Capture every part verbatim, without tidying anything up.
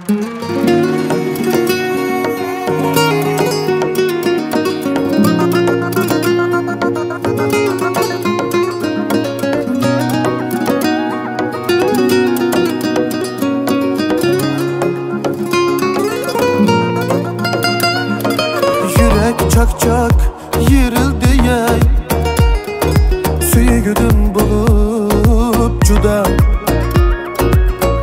يۈرەك چاك-چاك يېرىلدى ئەي، سۆيگۈدىن بولۇپ جۇدا.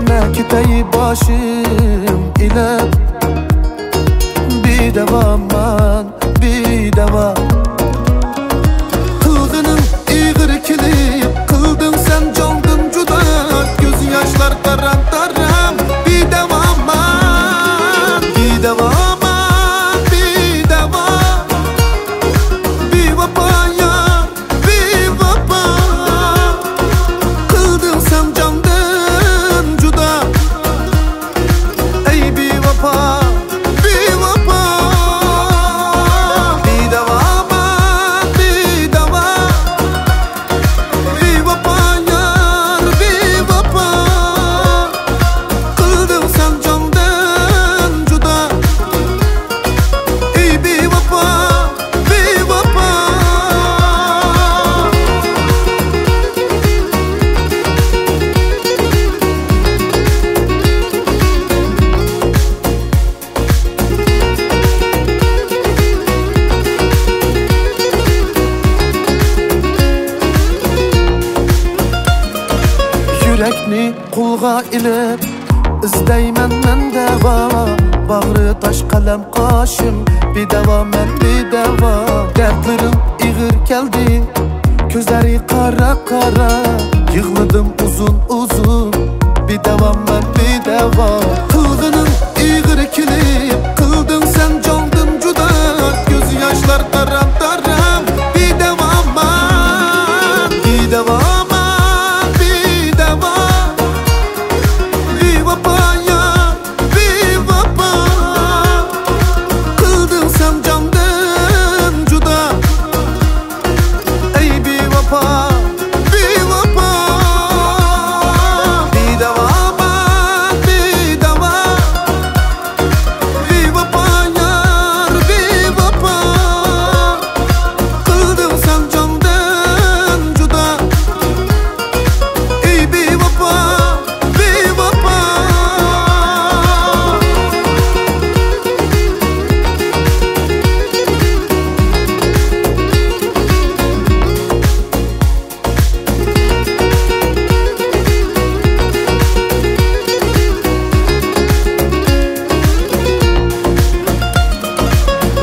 مەن كېتەي باشىم ئېلىپ، بىداۋامان، بىداۋا. قىلغىنىڭ ئېغىر كېلىپ، قىلدىڭ سەن جاندىن جۇدا. كۆز ياشلار تارام-تارام، بىداۋامان، بىداۋامان، بىداۋا. بىۋاپا يار، بىۋاپا، قىلدىڭ سەن جاندىن جۇدا. ئەي بىۋاپا، بىۋاپا، بىداۋامان، بىداۋا. بىۋاپا يار، بىۋاپا، قىلدىڭ سەن جاندىن جۇدا. ئەي بىۋاپا، بىۋاپا. يۈرەكنى قولغا ئېلىپ، ئىزدەيمەن مەن دەۋا. باغرى تاش قەلەم قاشىم، بىداۋا مەن بىداۋا. دەردلىرىم ئېغىر كەلدى، كۆزلىرى قارا-قارا. يىغلىدىم ئۇزۇن-ئۇزۇن، بىداۋا مەن بىداۋا. قىلغىنىڭ ئېغىر كېلىپ، قىلدىڭ سەن جاندىن جۇدا. كۆز ياشلار تارام-تارام، بىداۋامان، بىداۋامان، بىداۋا. بىۋاپا يار، بىۋاپا، قىلدىڭ سەن جاندىن جۇدا. ئەي بىۋاپا، بىۋاپا، بىداۋامان، بىداۋا. بىۋاپا يار، بىۋاپا، قىلدىڭ سەن جاندىن جۇدا. ئەي بىۋاپا، بىۋاپا.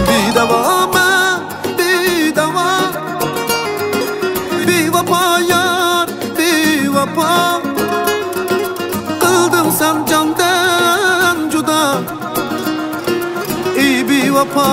بىداۋامان، بىداۋا، بىۋاپا يار، بىۋاپا، قىلدىڭ سەن جاندىن جۇدا. ئەي بىۋاپا،